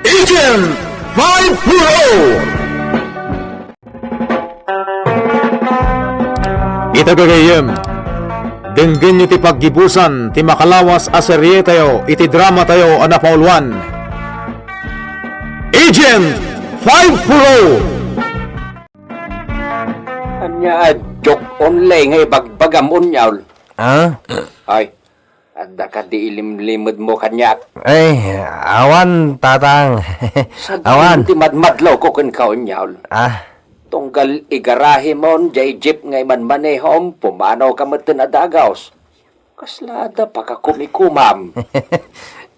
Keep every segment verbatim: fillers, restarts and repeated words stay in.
Agent five four oh! Ita gagayyem, denggenyo ti paggibusan ti makalawas a serietayo iti dramatayo a napauluan, Agent five four oh! Ania a joke only nga ibagbagam, Unyol? Ah? Ay, adda kadi ilimlimedmo kaniak? Ay, awan, Tatang. Awan. Sadino ti madmadlawko kenka, Unyol? Ah? Tunggal igarahimon diay jeep nga imanmanehom, pumanaw ka metten a dagaws. Kasla adda pakakumikumam.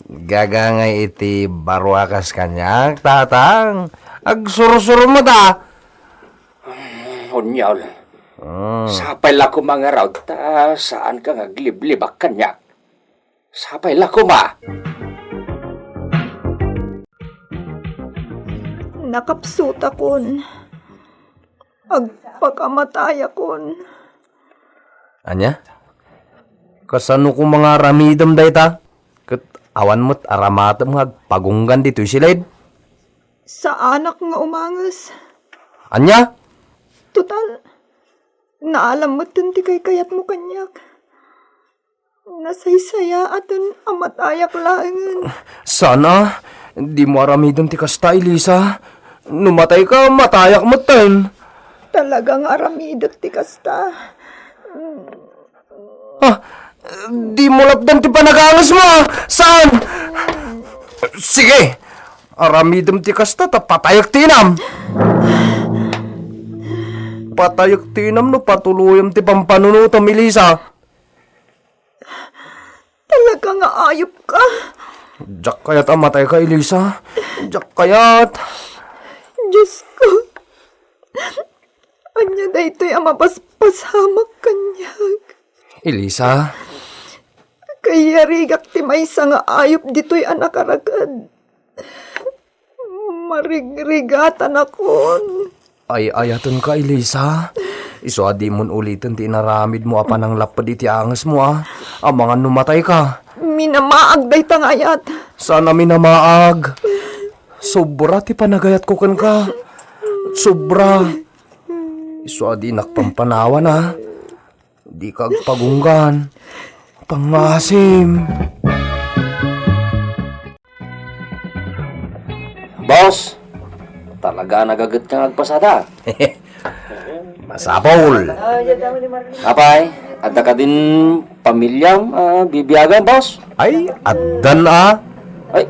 Gagangay iti baro a kas kaniak, Tatang. Agsursuro met a. Unyol. Mm. Sapay la koma ngarud, ta saan ka nga agliblibak kaniak. Sapay la koma. Nakapsutakon. Agpakamatayakon. Ania? Kasano koma nga aramidem dayta? Ket awan met aramatem nga agpagunggan ditoy siled? Saanak nga umanges. Ania? Total, naalam metten ti kaykayatmo kaniak. Nasaysayaaten a matayak laengen. Saan a, dimo aramidem ti kasta, Elisa. No matayka, matayak metten. Talaga nga aramidek ti kasta. Ah, dimo lapdan ti panagangesmo, a? Saan? Sige, aramidem ti kasta ta patayek ti inam. Patayek ti inam no patuloyem ti pampanunotem, Elisa. Talaga nga ayop ka. Diak kayat a matayka, Elisa. Diak kayat. Diyos ko. Ania daytoy a mapaspasamak kaniak? Elisa? Kayarigak ti maysa nga ayop ditoy a nakaragad. Marigrigatanakon. Ay-ayatenka, Elisa. Isu a dimon uliten ti inaramidmo a pananglapped iti angesmo, a. Amangan no matayka. Minamaag dayta nga ayat. Saan a minamaag? Sobra ti panagayatko kenka. Sobra. Isu a dinak pampanawan, a. Dika agpagunggan. Pangngasim. Boss, talaga a nagaget ka nga agpasada. Masapul. Apay, adda kadin pamilyam a bibiagan, boss? Ay, addan a. Ay,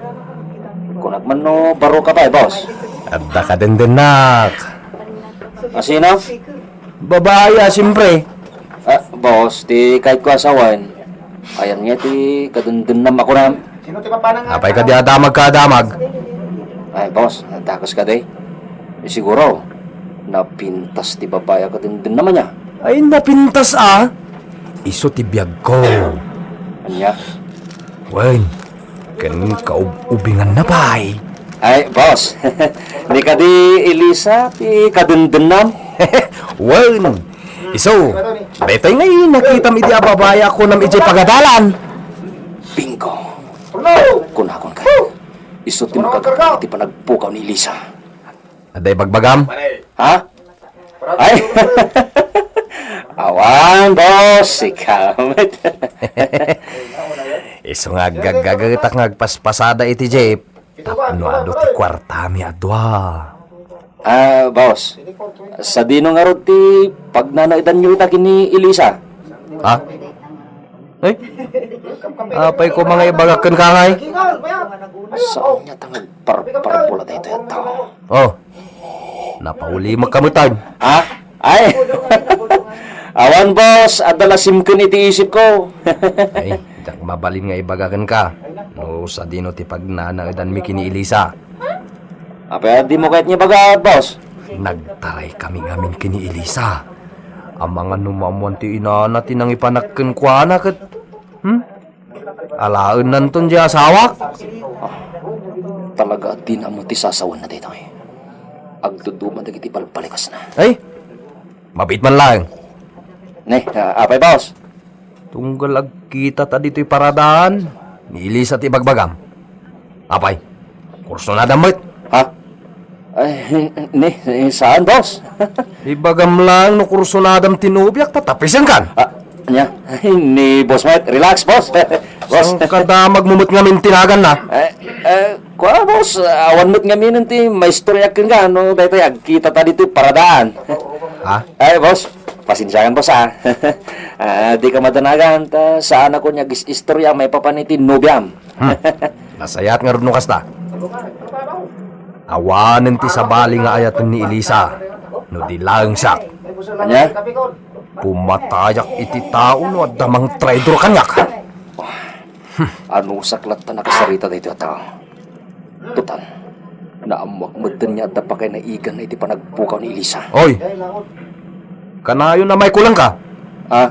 kunak man no baro ka pay, boss. Adda kadin dinnak. Asino? Babae a, siyempre. Ah, boss, ti kayatko a sawen. Ayan nga ti kadendennam a kunam. Apay kadi a damag ka a damag? Ay, boss, dakes kadi. Eh, siguro, napintas ti babae a kadendennam ania. Ay, napintas a? Isu ti biagko. Ania? Wen, ken kaub-ubinganna pay. Ay, boss. Ni kadi Elisa ti kadendennam? Wen, isu, daytoy ngay nakitam idi a babae a kunam idiay pagadalan. Bingo. Kunakon kadi, isu ti makagapu iti panagpukaw ni Elisa. Adda ibagbagam? Ha? Ay! Awan, boss. Ikaw met. Isu nga aggaggagetak nga agpaspasada iti jeep. Tapno adu ti kuartami a dua. Ah, boss. Sadino ngarud ti pagnanaedanyo ita ken ni Elisa? Ha? Eh? Apay koma nga ibagak kenka ngay? Saan nga tangag parparbula daytoy a tao? Oh. Napaulimek ka met, ay. Ha? Ay! Awan, boss. Adda la simken iti isipko. Ay, diak mabalin nga ibaga kenka no sadino ti pagnanaedanmi ken ni Elisa. Apay a dimo kayat nga ibaga, boss? Nagtaray kami ngamin ken ni Elisa. Amangan no maammoan ti inana ti nangipanak kenkuana ket, hmm? Alaennanton diay asawak? Ah, talaga a dina ammo ti sasawenna daytoy. Agduduma dagiti balbalikasna. Ay, mabiit man laeng. Ne, ah, apay, boss? Tunggal agkita ta ditoy paradaan, ni Elisa ti ibagbagam. Apay, Kursunadam met. Ha? Ay, ni, ni, saan, boss? Ibagam lang no kursunadam ti nobiak, ta tapisenkan. Ah, ania? Ay, ni boss met. Relax, boss. Boss. Saan ka damag mo met ngamin tinagan na? Eh, eh, kua, boss, awan met ngamin ti maistorya kenka, no, daytoy agkita ta ditoy paradaan. Ha? Ay, boss, pasensiakan, boss, ah. Ah, di ka madanagan, ta saan ako nga agis-istorya maipapan iti nobiam. Hmm. Nasayaat ngarud no kasta. Awanen ti sabali nga ayaten ni Elisa no di laeng siak. Ania? Pumatayak iti tao no adda mangtraidor kaniak. Anusak latta nakasarita daytoy a tao. Total, naammoak metten nga adda pakainaiganna iti panagpukaw ni Elisa. Oy! Kanayon a maikulangka? Ah?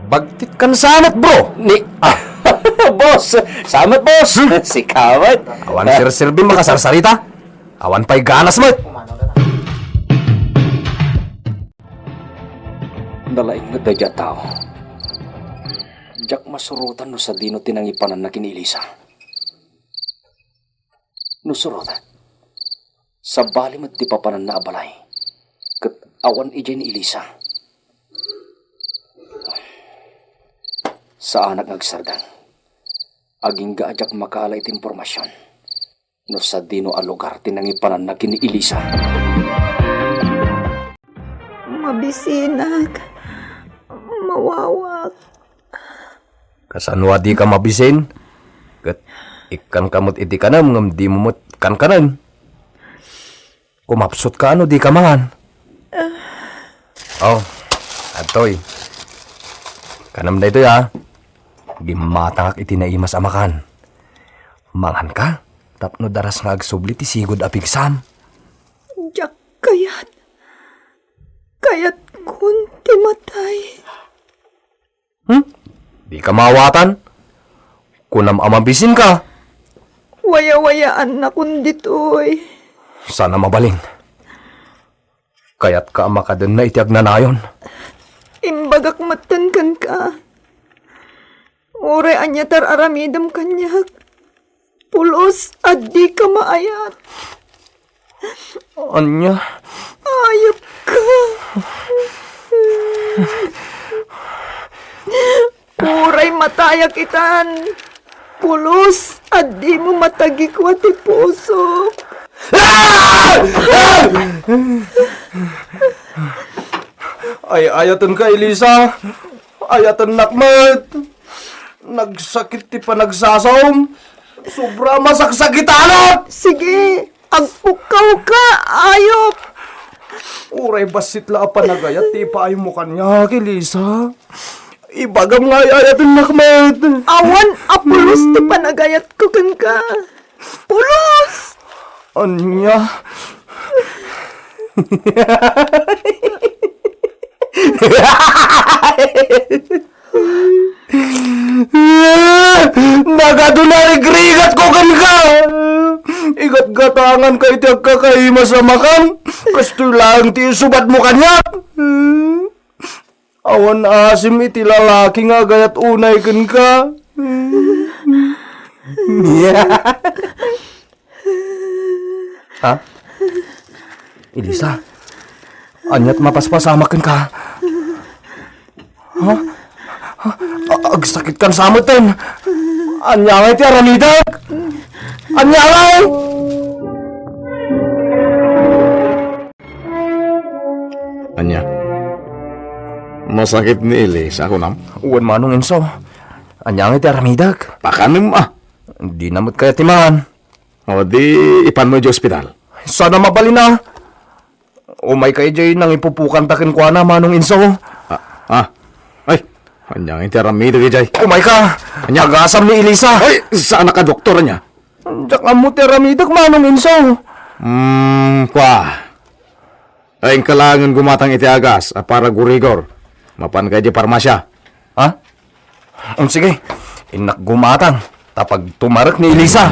Bagtitkan sa met, bro! Ni... Ah! Boss! Sa met, boss! Hmm? Sika met! Awan serserbi makasarsarita? Awan pay ganas met! Nalaing met daydiay a tao. Diak masurotan no sadino ti nangipananna ken ni Elisa. No surotak, sabali met ti papananna a balay, ket awan idiay ni Elisa. Saanak nga agsardeng. Agingga a diak makaala iti impormasion no sadino a lugar ti nangipananna ken ni Elisa. Mabisinak. Mawawak. Kasano a dika mabisin? Ket ikkanka met iti kanem ngem dimo met kankanen. Kumapsutka no dika mangan. Oh, adtoy. Kanem daytoy, a. Gimmatangak iti naimas a makan. Manganka tapno daras nga agsubli ti sigud a pigsam. Diak kayat. Kayatkon ti matay. Hmm? Dika maawatan? Kunam a mabisinka. Wayawayaannakon ditoy. Saan a mabalin. Kayatka a makadenna iti agnanayon. Imbagak metten kenka. Uray ania ti ar-aramidem kaniak, pulos a dika maayat. Ania? Ayupka. Uray matayak itan, pulos a dimo matagikua ti pusok. Ay-ayatenka, Elisa. Ayatennak met. Nagsakit ti panagsasaom. Sobra a masaksakitanak. Sige, agpukkawka, ayup. Uray bassit la a panagayat ti ipaaymo kaniak, Elisa. Ibagam nga ay-ayatennak met. Awan a pulos ti panagayatko kenka. Pulos! Ania? Nagaduna rigrigatko kenka. Igatgatanganka iti agkakaimas a makan. Kastoy laeng ti isubadmo kaniak. Awan asim iti lalaki nga agayat unay kenka. Ha? Elisa, aniat mapaspasamak kenka? Ha? A-, agsakitkan sa metten. Ania ngay ti aramidek? Ania ngay? Ania? Masakit ni Elisa, kunam? Wen, Manong Enso. Ania ngay ti aramidek? Pakanem, a. Dina met kayat ti mangan. O, di ipanmo idiay ospital. Saan a mabalin a. Umayka idiay nangipupukanta kenkuana, Manong Enso. A, a. Ay, ania ngay ti aramidek idiay? Umayka. Ania? Agasam ni Elisa. Ay, saanak a doktor, ania? Diak ammo ti aramidek, Manong Enso. Hmm, kua. Ay, inka laengen gumatang iti agas a para gurigor. Mapanka idiay parmasia. Ha? Um, sige. Innak gumatang. Ta pagtumarek ni Elisa.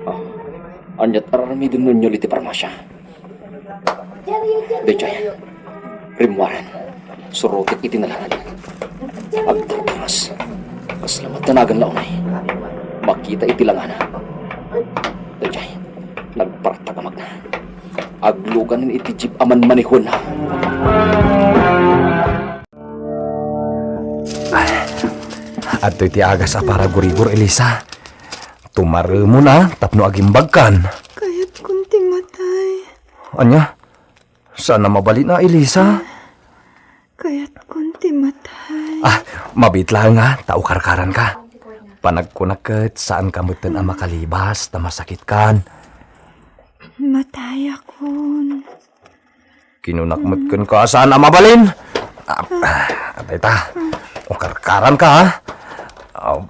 Ah, aniat aramiden nunyo iti parmasia? Daydiay. Rimmuaren. Surotek iti nalanged. Agtarparas. Kasla met ta nagan la unay. Makita iti langana. Daydiay, nagpartak a magna. Agluganen iti jeep a manmanehuenna. Adtoy ti agas a paragurigor, Elisa. Tumaremon a tapno agimbagkan. Kayatkon ti matay. Ania? Saan a mabalin a, Elisa? Kayatkon ti matay. Ah, mabiit laeng a, ta ukarkaranka. Panagkunak ket saanka metten a makalibas ta masakitkan. Matayakon. Kinunak met kenka a saan a mabalin. Ah, ah, dayta. Ukarkaranka, ha? Ah,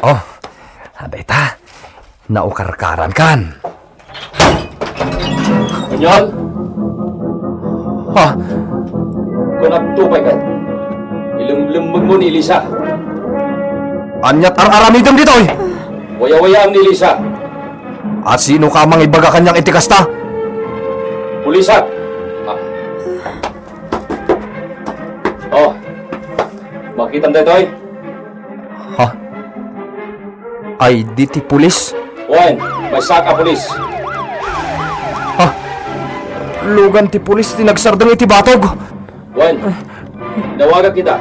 oh, dayta. Naukarkarankan. Onyol? Ha? Kunakto pay ket, ilemlemmegmo ni Elisa. Ania't ar-aramidem ditoy? Wayawayaam ni Elisa. A sinoka a mangibaga kaniak iti kasta? Pulisak. Ah. Oh. Makitam daytoy? Ha? Ay, di ti pulis? Wen, maysaak a pulis. Ha? Lugan ti pulis ti nagsardeng iti batog. Wen, inawagak ita.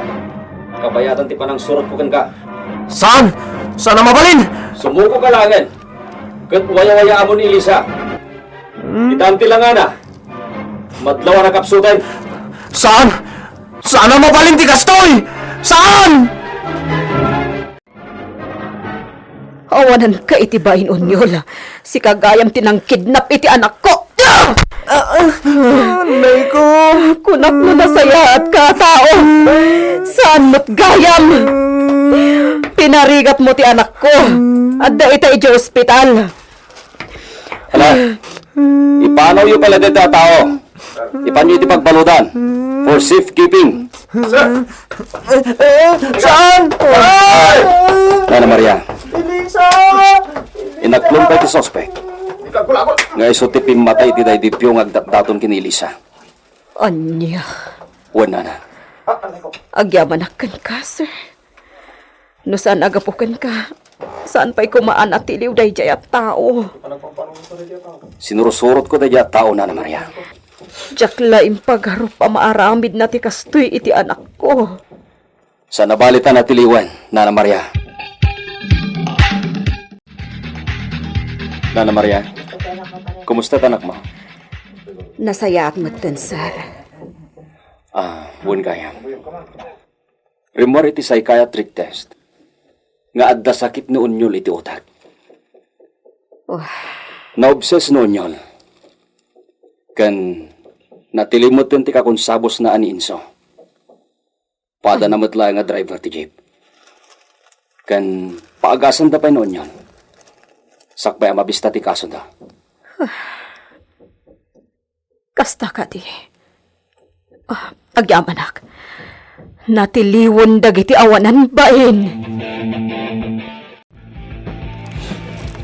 Kabayatan ti panangsurotko kenka. Saan? Saan a mabalin? Sumukoka laengen. Ket wayawayaamon ni Elisa. Hmm? Itan ti langana. Madlaw a nakapsuten. Saan? Saan a mabalin ti kastoy? Saan? Awananka iti bain, Onyol. Sika gayam ti nangkidnap iti anakko. Ah! Ah! Anay ko. Kunak no nasayaatka a tao. Saan met gayam? Pinarigatmo ti anakko. Adda ita idiay ospital. Hala, ipanawyo pay la dayta a tao. Ipanyo iti pagbaludan for safekeeping. Sir! Eh, eh, saan? Ay! Nana Maria, Elisa! Inaklon pay ti suspek nga isu ti pimmatay iti daydipyo nga agdatdaton ken ni Elisa. Ania? Wen, nana. Agyamanak kenka, sir. No saan a gapu kenka, saan pay koma a natiliw daydiay a tao. Sinurusurotko daydiay a tao, Nana Maria. Diak la impagarup a maaramidna ti kastoy iti anakko. Saan a bali ta natiliwen, Nana Maria. Nana Maria, kumusta ti anakmo? Nasayaat metten, sir. Ah, wen gayam. Rimmuar iti psychiatric test nga adda sakit ni Onyol iti utek. Oh. Naobses ni Onyol. Ken natiliw metten ti kakonsabosna a ni Enzo. Padana met laeng nga driver ti jeep. Ken paagasanda pay ni Onyol. Sakbay a mabista ti kasoda. Kasta kadi. Ah, agyamanak. Natiliwen dagiti awanan bain.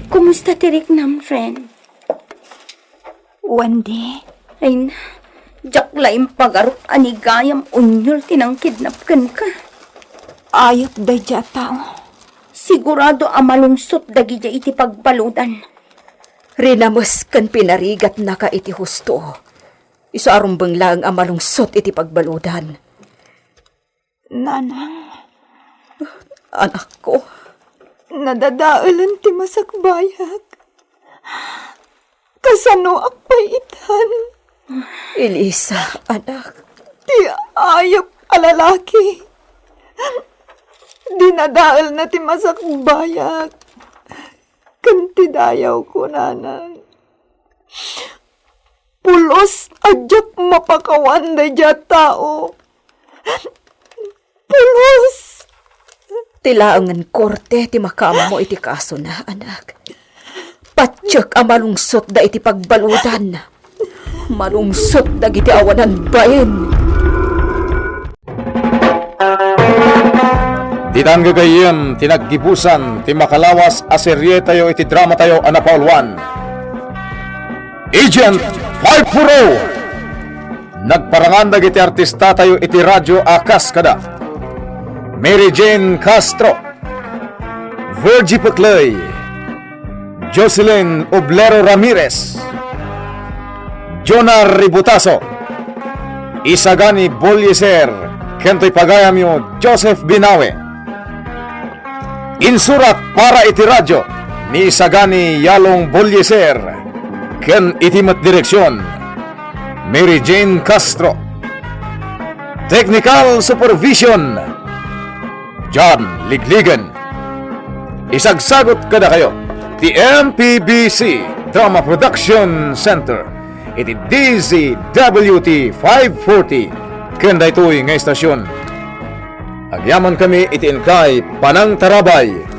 Kumusta ti riknam, friend? Wendy? Ay na, diak la impagarup a ni gayam Onyol ti nangkidnap kenka. Ayup daydiay a tao. Sigurado a malungsot dagidiay iti pagbaludan. Rinames ken pinarigatnaka iti husto. Isu a rumbeng laeng a malungsot iti pagbaludan. Nanang. Anakko. Nadadaelen ti masakbayak. Kasanoak pay itan? Elisa, anak. Ti ayup a lalaki. Dinadaelna ti masakbayak. Ken ti dayawko, nanang. Pulos a diak mapakawan daydiay a tao. Pulos! Ti laengen korte ti makaammo iti kasona, anak. Patiek a malungsotda iti pagbaludan. Malungsot dagiti awanan bain. Ditan gagayyem ti naggibusan ti makalawas a serietayo iti dramatayo a napauluan, Agent five four oh. Nagparangan dagiti artistatayo iti radyo a kas kada Mary Jane Castro, Virgie Pecley, Jocelyn Oblero Ramirez, Jonah Ributaso, Isagani Bolieser, ken toy pagayamyo Joseph Binawe. Insurat para iti radyo ni Isagani Yalong Bolieser, ken iti met direksion, Mary Jane Castro. Technical supervision, John Ligligan. Isagsagut kadakayo ti M P B C Drama Production Center iti D Z W T five forty ken daytoy nga estasion. Agyamankami iti inkay panangtarabay.